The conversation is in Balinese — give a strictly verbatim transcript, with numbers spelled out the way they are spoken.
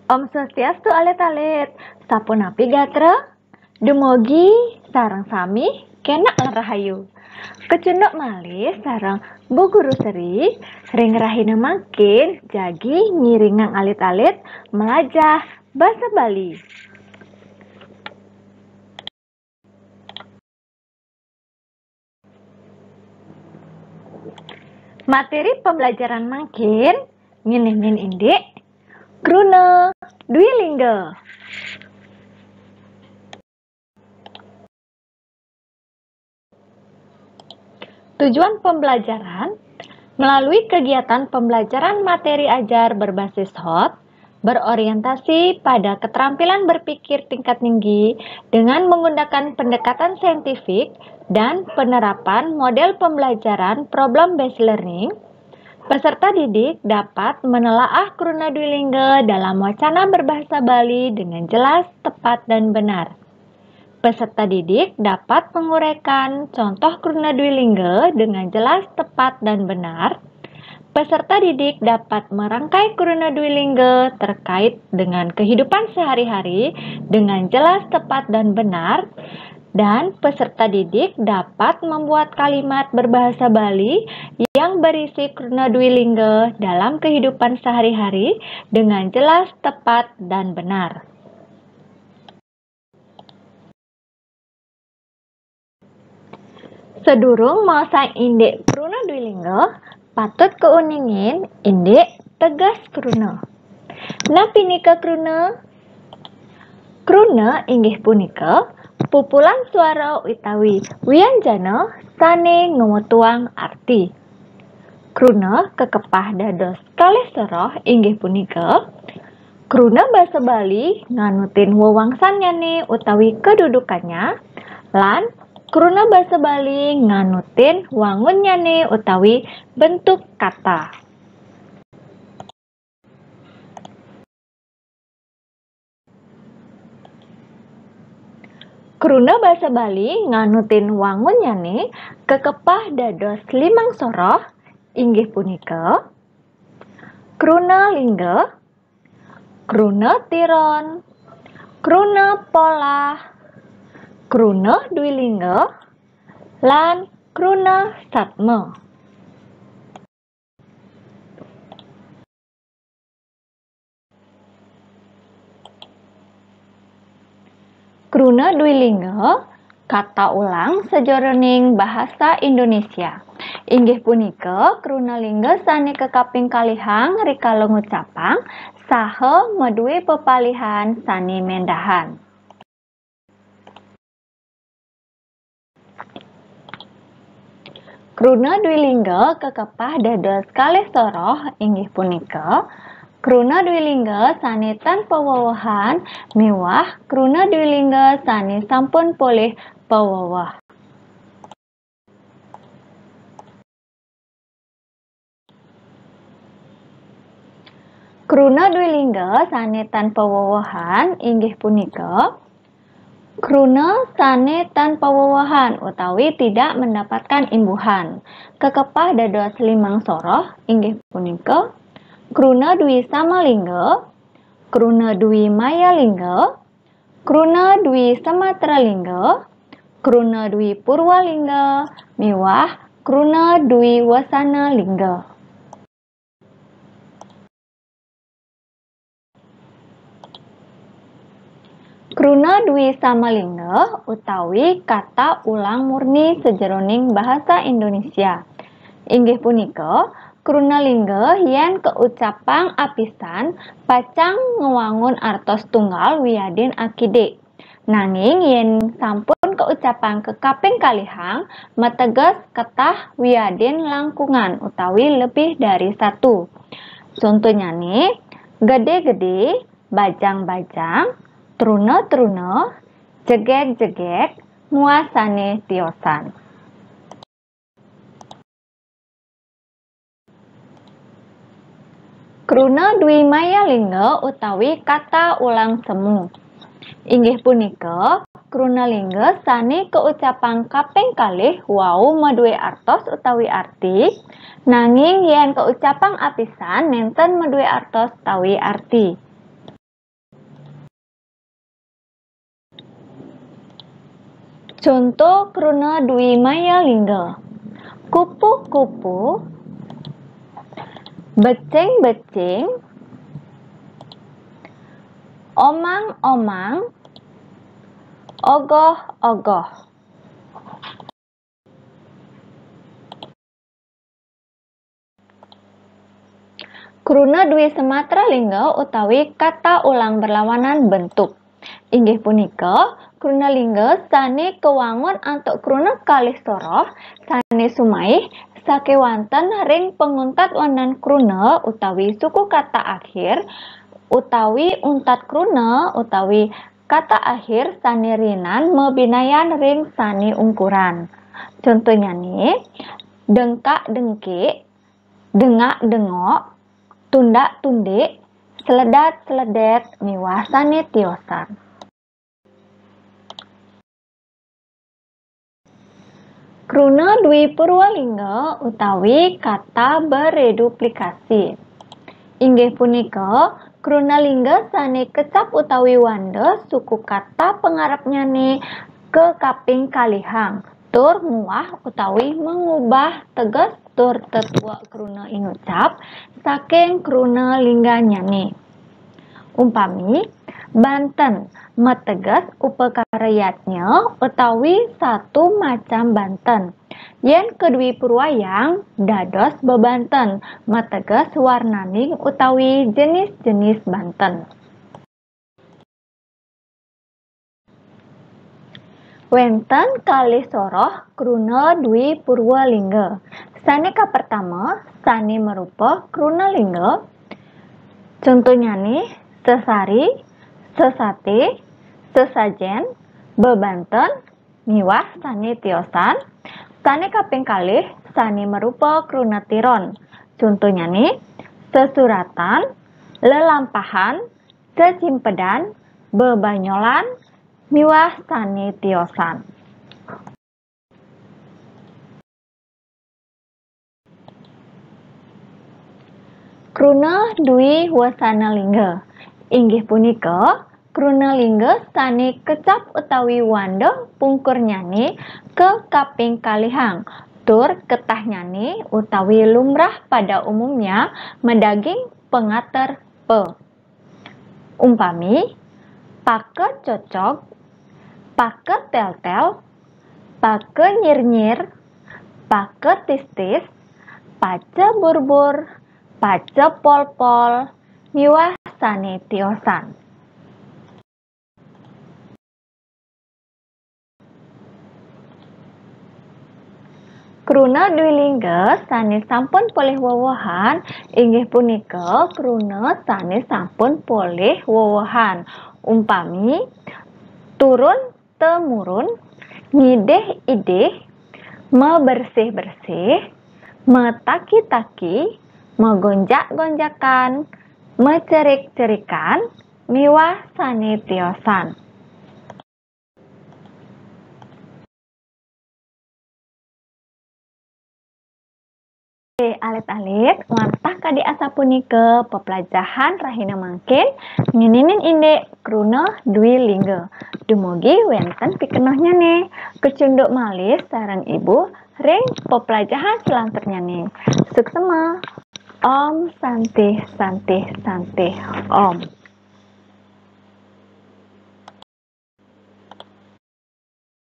Om Swastiastu alit-alit. Sapunapi gatra? Dumogi sareng sami kenak lan rahayu. Kecunduk malih sareng Bu Guru Sri ring rahina mangkin jagi ngiringang alit-alit mlajah basa Bali. Materi pembelajaran mangkin nginih indik kruna dwi lingga. Tujuan pembelajaran: melalui kegiatan pembelajaran materi ajar berbasis hot, berorientasi pada keterampilan berpikir tingkat tinggi dengan menggunakan pendekatan saintifik dan penerapan model pembelajaran problem based learning, peserta didik dapat menelaah kruna dwi lingga dalam wacana berbahasa Bali dengan jelas, tepat, dan benar. Peserta didik dapat menguraikan contoh kruna dwi lingga dengan jelas, tepat, dan benar. Peserta didik dapat merangkai kruna dwi lingga terkait dengan kehidupan sehari-hari dengan jelas, tepat, dan benar. Dan peserta didik dapat membuat kalimat berbahasa Bali yang berisi kruna dwi lingga dalam kehidupan sehari-hari dengan jelas, tepat, dan benar. Sadurung maosang indik kruna dwi lingga, patut kauningin indik teges kruna. Napi nika kruna? Kruna inggih punika pupulan suara utawi wianjana sane ngwetuang arti. Kruna kakepah dados kalih soroh inggih punika kruna basa Bali nganutin wewangsannyane utawi kedudukannya, lan kruna basa Bali nganutin wangunnyane utawi bentuk kata. Kruna basa Bali nganutin wangunnyane kakepah dados limang soroh, inggih punika kruna lingga, kruna tiron, kruna polah, kruna dwi lingga, lan kruna satma. Kruna dwi lingga kata ulang sajeroning bahasa Indonesia. Inggih punika kruna lingga sane kakaping kalihang rikala ngucapang saha madue pepalihan sane mendahan. Kruna dwi lingga kakepah dados kalih soroh, inggih punika kruna dwi lingga sane tan pawewehan miwah kruna dwi lingga sane sampun polih paweweh. Kruna dwi lingga sane tan pawewehan inggih punika kruna sane tan pawewehan utawi tidak mendapatkan imbuhan. Kakepah dados limang soroh inggih punika kruna dwi sama lingga, kruna dwi maya lingga, kruna dwi samatra lingga, kruna dwi purwa lingga, miwah kruna dwi wasana lingga. Kruna dwi sama lingga utawi kata ulang murni sajeroning bahasa Indonesia. Inggih punika, kruna lingga yen kaucapang apisan pacang ngwangun artos tunggal wiadin akidik. Nanging yen sampun kaucapang kakaping kalihang, mateges ketah wiadin langkungan utawi lebih dari satu. Contohnyane, gede-gede, bajang-bajang, truna-truna, jegeg-jegeg, muasane tiosan. Kruna dwi maya lingga utawi kata ulang semu. Inggih punika kruna lingga sane kaucapang kaping kalih wau madue artos utawi arti, nanging yen kaucapang apisan nenten madue artos utawi arti. Conto kruna dwi maya lingga. Kupu-kupu, becing-becing, omang-omang, ogoh-ogoh. Kruna dwi sematra lingga utawi kata ulang berlawanan bentuk. Inggih punika, kruna lingga sane kawangun antuk kruna kalih soroh sane sumaih sakewanten ring panguntat wandhan kruna utawi suku kata akhir utawi untat kruna utawi kata akhir sane rinan mabinayan ring sane ungkuran. Contonyane, dengkak-dengkik, dengak-dengok, tundak-tundik, sledat-sledet, miwah sane tiosan. Kruna dwi purwa lingga utawi kata bereduplikasi. Inggih punika, kruna lingga sane kecap utawi wanda suku kata pangarepnyane kakaping kalihang, tur nguah utawi mengubah teges tur tetuek kruna inucap saking kruna lingganyane. Umpami, banten mateges upakara yatnya utawi satu macam banten. Yen kadwi purwayang dados bebanten, mateges warnaning utawi jenis-jenis banten. Wenten kalih soroh kruna dwi purwa lingga. Sane kapertama, sane marupa kruna lingga. Contonyane, sesari, sesate, sesajen, bebanten, miwah sane tiosan. Sane kaping kalih, sane marupa kruna tiron. Contonyane, sesuratan, lelampahan, cecimpedan, bebanyolan, miwah sane tiosan. Kruna dwi wasana lingga. Inggih punika, kruna lingga sane kecap utawi wanda pungkurnyane kakaping kalihang, tur ketahnyane utawi lumrah pada umumnya madaging pangater pa. Umpami, paka cocog, paka teltel, paka nyir-nyir, paka tistis, paca burbur, paca polpol, miwah sane tiosan. Kruna dwi lingga sane sampun polih wewehan inggih punika kruna sane sampun polih wewehan. Umpami, turun temurun, ngidih-idih, mabersih-bersih, mataki-taki, magonjak-gonjakan, macerik-cerikan, miwah sane tiosan. Alit-alit, wantah kadi asapunika peplajahan rahina mangkin ngeninin indik kruna dwi lingga. Dumugi wenten pikenohnyane. Kecunduk malih sareng ibu ring peplajahan selanturnyane. Suksema. Om Santih, Santih, Santih, Om.